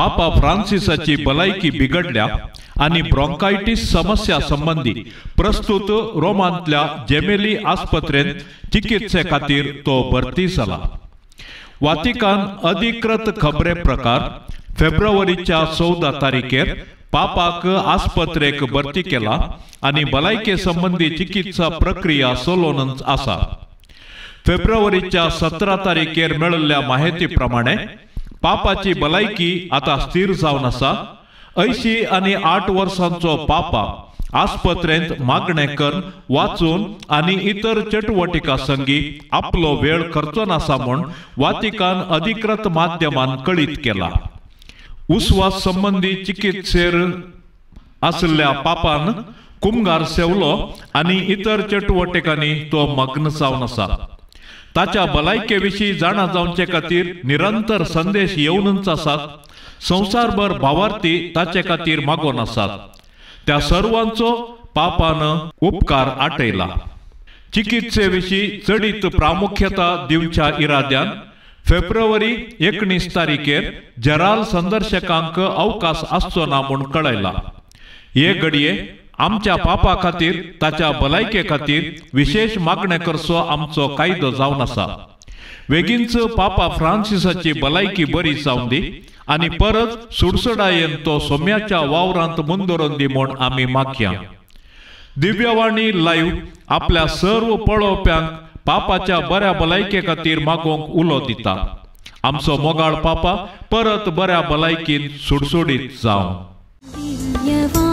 पापा फ्रांसिसाची भलायकी बिगडल्या आनी ब्रोंकायटीस समस्या संबंदी प्रस्तुत रोमांतल्या जेमेली आस्पत्रेंत चिकित्से खातीर तो भरती जाला. वातिकान अधिकृत खबरे प्रकार फेब्रुवारीच्या 14 तारखेर पापाक आस्पत्रेक भरती केला आनी भलायके संबंदी चिकित्सा प्रक्रिया चलोवनच आसा. फेब्रुवारीच्या 17 तारखेर मेळिल्ल्या माहिती प्रमाणे पापाची भलायकी आता स्थिर जावन आसा. 80 आनी 8 वर्सांचो पापा आस्पत्रेंत मागणें करून वाचून आनी इतर चटवटिका संगी आपलो वेळ खर्चो नासा म्हूण वातिकान अधिकृत माध्यमान कळीत केला. उस्वास संबंदी चिकित्सेर आशिल्ल्या पापान कुमगार सेवलो आनी इतर चटवटिकांनी तो मग्न जावन आसा. ताच्या भलायके विशीं जाणा जावचे खातीर निरंतर संदेश येवनच आसात. संवसारभर भावार्थी ताचे खातीर मागोवन आसात. त्या सर्वांचो पापान उपकार आटयला. चिकित्से विशीं चडीत प्रामुख्यता दिवच्या इराद्यान फेब्रुवारी 19 तारखेर जराल संदर्शकांक अवकाश आसचो ना म्हूण कळयला. हे घडये आमच्या पापा खातीर ताच्या भलायके खातीर विशेष मागणें करचो आमचो कायदो जावन आसा. वेगींच पापा फ्रांसिसाची भलायकी बरी जावन दी आनी परत सुडसुडायेन तो सोम्याच्या वावरांत मुंदरून दी म्हूण आमी मागया. दिव्यवाणी लायव्ह आपल्या सर्व पळोवप्यांक पापाच्या बऱ्या भलायके खातीर मागोवंक उलो दिता. आमचो मोगाळ पापा परत बऱ्या भलायकीन सुडसुडीत जावं.